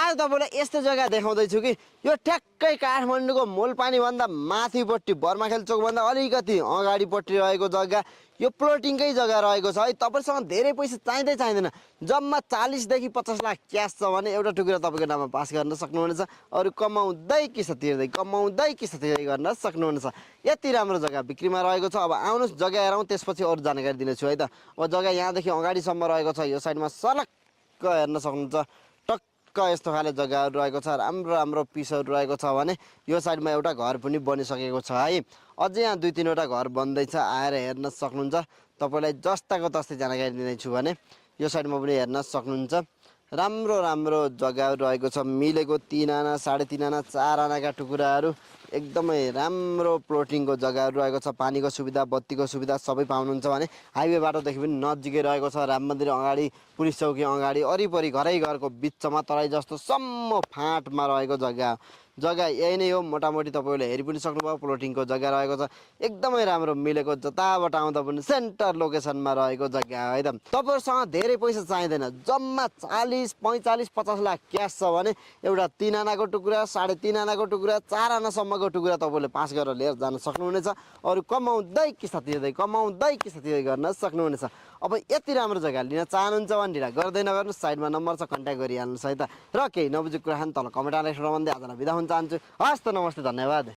आज तपाईँलाई यस्तो जग्गा देखाउँदैछु कि यो ठ्याक्कै काठमाडौँको मूलपानीभन्दा माथिपट्टि बर्माखेल चोकभन्दा अलिकति अगाडिपट्टि रहेको जग्गा यो प्लोटिङकै जग्गा रहेको छ है। तपाईँसँग धेरै पैसा चाहिँदैन, जम्मा 40 देखि 50 लाख क्यास छ भने एउटा टुक्रा तपाईँको नाममा पास गर्न सक्नुहुनेछ। अरू कमाउँदै किस्ता तिर्दै गर्न सक्नुहुनेछ। यति राम्रो जग्गा बिक्रीमा रहेको छ। अब आउनुहोस् जग्गा हेरौँ, त्यसपछि अरू जानकारी दिनेछु है त। अब जग्गा यहाँदेखि अगाडिसम्म रहेको छ। यो साइडमा सलक्क हेर्न सक्नुहुन्छ, यस्तो खाले जग्गाहरू रहेको छ। राम्रो पिसहरू रहेको छ भने यो साइडमा एउटा घर पनि बनिसकेको छ है। अझै यहाँ 2-3 वटा घर बन्दैछ, आएर हेर्न सक्नुहुन्छ। तपाईँलाई जस्ताको तस्तै जानकारी दिनेछु भने यो साइडमा पनि हेर्न सक्नुहुन्छ। राम्रो जग्गाहरू रहेको छ, मिलेको 3 आना 3.5 आना 4 आनाका टुक्राहरू एकदमै राम्रो प्लोटिङको जग्गाहरू रहेको छ। पानीको सुविधा, बत्तीको सुविधा सबै पाउनुहुन्छ भने हाइवे बाटोदेखि पनि नजिकै रहेको छ। राम मन्दिर अगाडि, पुलिस चौकी अगाडि, वरिपरि घरको बिचमा तराई जस्तो सम्म फाँटमा रहेको जग्गा यही नै हो। मोटामोटी तपाईँले हेरि पनि सक्नुभयो, प्लोटिङको जग्गा रहेको छ। एकदमै राम्रो मिलेको, जताबाट आउँदा पनि सेन्टर लोकेसनमा रहेको जग्गा है त। तपाईँहरूसँग धेरै पैसा चाहिँदैन, जम्मा 40, 45, 50 लाख क्यास छ भने एउटा 3 आनाको टुक्रा, 3.5 आनाको टुक्रा, 4 आनासम्मको टुक्रा तपाईँले पास गरेर लिएर जान सक्नुहुनेछ। अरू कमाउँदै किस्ता तिर्दै गर्न सक्नुहुनेछ। अब यति राम्रो जग्गा लिन चाहनुहुन्छ भने ढिला गर्दै नगर्नुहोस्, साइडमा नम्बर छ, कन्ट्याक्ट गरिहाल्नुहोस् है त। र केही नबुझेको कुरा तल कमेन्ट लेख्न भन्दै आजलाई बिदा हुन चाहन्छु। हस् त, नमस्ते, धन्यवाद।